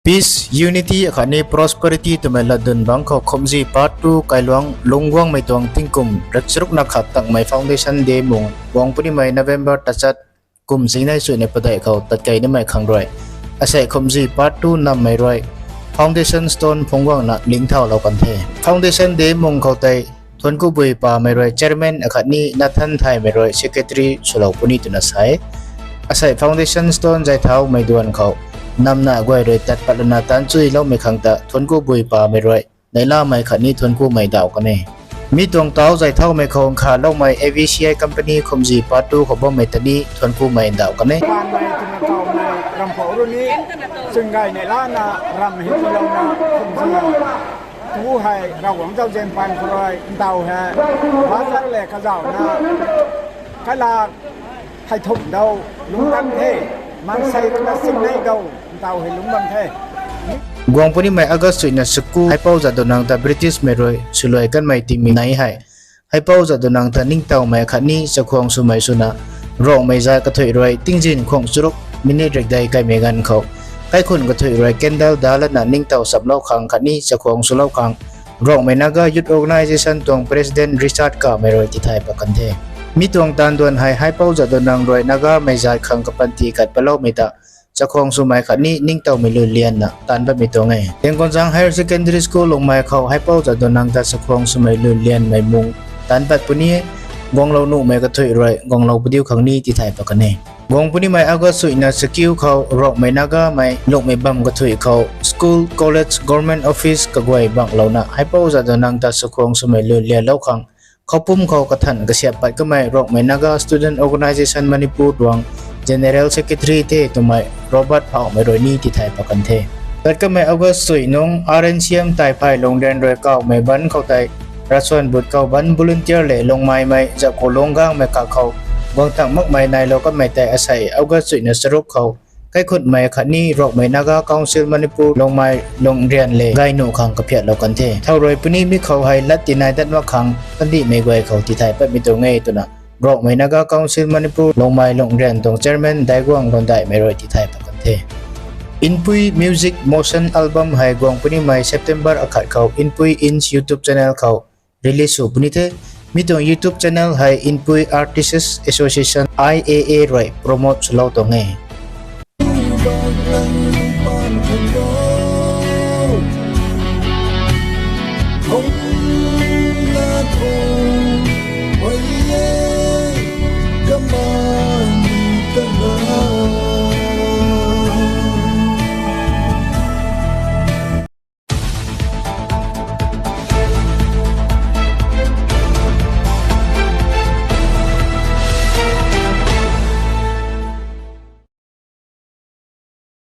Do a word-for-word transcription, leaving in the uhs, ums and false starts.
Peace, unity akhatni prosperity twmei latdyn bangc khou Khumzi Part two kailuang lungc guangmei tuang tingkum rikcharuk na khat tangmei Foundation Day mung guang punimei November tachat kum singnei suina padeih khou tatkei nimei khang rui asei Khumzi Part two nammei rui foundation stone phungc guangna lingcthaulou kan the. Foundation Day mung khou tei Thuancku Bui Pamei rui chairman akhatni Nathan Thaymei rui secretary swlou puni twna sa e. Asei foundation stone zay thaumei duan khou namna guay rui tat pat lana taanchuiloumei khang ta Thuancku Bui Pamei rui neihlamei khatni thuanckumei daw kan e. Mi tuang tau zay thaumei khou nkhaloumei A V C I company Khumzi Part two khou bammei ta ni thuanckumei daw kan e. Panmei twna kawmei ramhpouc rui ni chwnggay neihlana ramh hei tiilouna Khumzi tu hei Ravguangc zauzian paan khou rui ntaw hei bazar le kazauhna kailak hei thumh dou lungc kan the, maansei rui na singnei dou ntaw hei lungc bam the. Guang punimei August suina school Haipou Jadonang ta Britishmei rui swluai kanmei tingmik nei hei Haipou Jadonang ta ningtowmei khatni chakhwang swmei swna Rongmei zat kathuic rui tingzin khwang charuk minute rikdei kaimei ganv khou kaikhun kathuic rui candle da lana ningtow chamlou khang khatni chakhwang swlou khang Rongmei Naga Youth Organisation tuang President Richard Kamei rui tithay pat kan the. Mi tuang taanv duan hei Haipou Jadonang rui Nagamei zat khang kapanty kat patloumei ta chakhwang swmei khatni ningtowmei lun lianna taanc patmei tuang e. Tiangkonzang Higher Secondary School Lungmei khou Haipou Jadonang ta chakhwang swmei lun lianmei mung taanc pat puni e. Guanglou nuhmei kathuic rui guanglou padiu khang ni tithay pat kan e. Guang punimei August suina chakiu khou Rongmei Nagamei lungmei bam kathuic khou school, college, government office kaguay banglouna Haipou Jadonang ta chakhwang swmei lun lianlou khang khoupum khou kathan kasiap pat kamei Rongmei Naga Student Organisation Manipur tuang General Secretary the twmei Robert Phauhmei rui ni tithay pat kan the. Tat kamei August sui nung R N C M Taiphay Lungrian rui kawmei ban khou tei ravsuan but kau ban volunteer le Lungmeimei Zauhkulung Gangmei kak khou guang thangc makmei nailou kanmei tei asei August suina charuk khou kaikhunmei khatni Rongmei Naga Council Manipur Lungmei Lungrian le gaynuh khang kaphiatlou kan the. Thow rui puni mi khou hei lat tinai dat mak khang kandihmei guay khou tithay patmei tuang e twna Rongmei Naga Council Manipur Lungmei Lungrian tuang Chairman Daiguang Londaihmei rui tithay pat kan the. Inpui Music Motion Album hei guang punimei September akhat khou Inpui In's YouTube channel khou release sw puni the. Mi tuang YouTube channel hei Inpui Artists Association, I A A rui promote swlou tuang e.